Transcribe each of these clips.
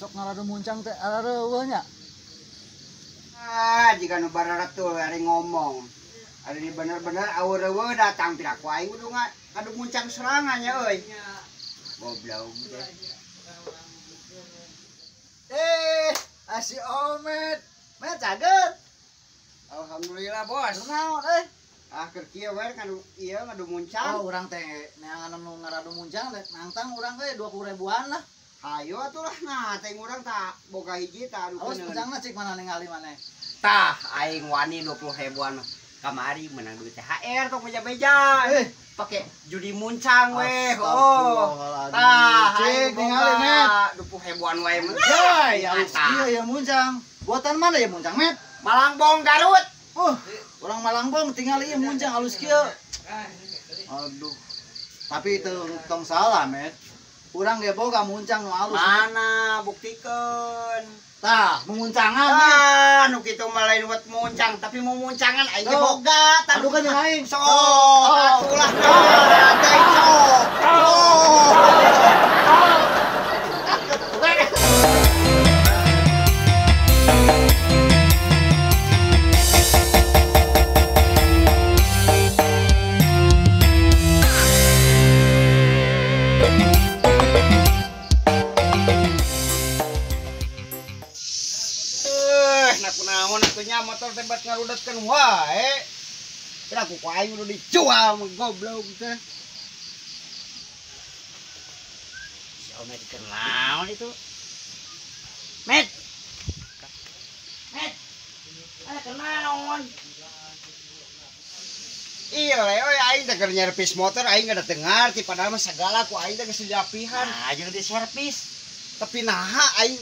Sok ngaradu muncang teh arareueuh nya. Ah, jika nu bararetul ari ngomong. Ari di bener-bener aweuh-reueuh datang piraku aing kudu ngadu muncang serangan nya euy. Goblok teh. Eh, si Omet. Met caget. Alhamdulillah, Bos. Naon euy? Ah, keur kieu we ngadu ieu ngadu muncang. Oh, urang teh neangan nu ngaradu muncang teh nangtang urang teh 20 ribuan lah. Hayo atuh lah nah teh urang tak boga hiji tah anu. Awas muncangna cik mana ningali maneh. Tah aing wani 20 ribuan mah. Kamari menang duit THR tong beja-beja. Pake judi muncang weh. Oh. Tah cik ningali Met. 20 ribuan wae mah. Jai, alus kieu ya muncang. Buatan mana ya muncang, Met? Malangbong Garut. Oh, orang Malangbong tinggal ieu muncang alus kieu. Aduh. Tapi itu tong salah, Met. Urang ge boga muncang nu alus. Mana buktikeun? Tah, mumuncangan. Ah, nu kitu mah lain buat muncang, tapi mumuncangan aing ge boga. Tah duka jeung aing. Sok, atulah tah, teh sok. Motor tempat ngarudetkeun wae. Kira ku aing udah dijual mah goblok teh. Si Omet keur naon itu? Met. Met. Ada keur naon? Iya le, euy aing teh keur nyervis motor aing da teu ngarti padahal mah sagala ku aing teh geus diapihan. Nah, jeung di servis. Tapi naha aing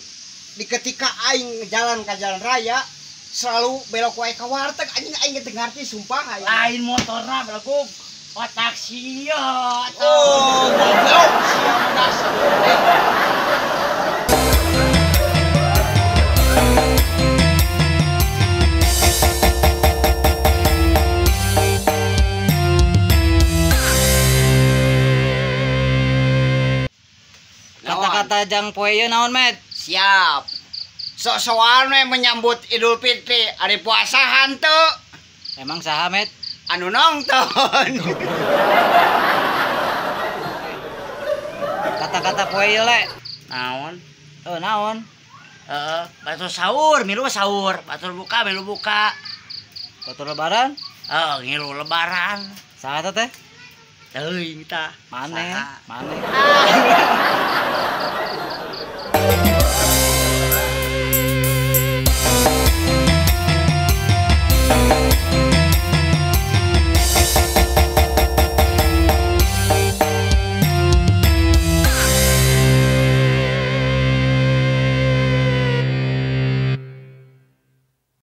di ketika aing jalan ka jalan raya selalu belok wae ka warteg anjing aing teu ngarti sumpah aing. Lain motorna belok otak sia. Oh, goblok sia dasar. Kata-kata jang poe ieu naon, Met? Siap. Sok-sokan we menyambut Idul Fitri, ari puasa hanteu. Emang saha, Met? Anu nonton. Kata-kata poe ieu le. Naon? Oh, naon? Heeh, batur sahur, milu sahur, batur buka, milu buka. Batur lebaran? Heeh, ngilu lebaran. Saha teh? Teuing tah. Maneh, maneh.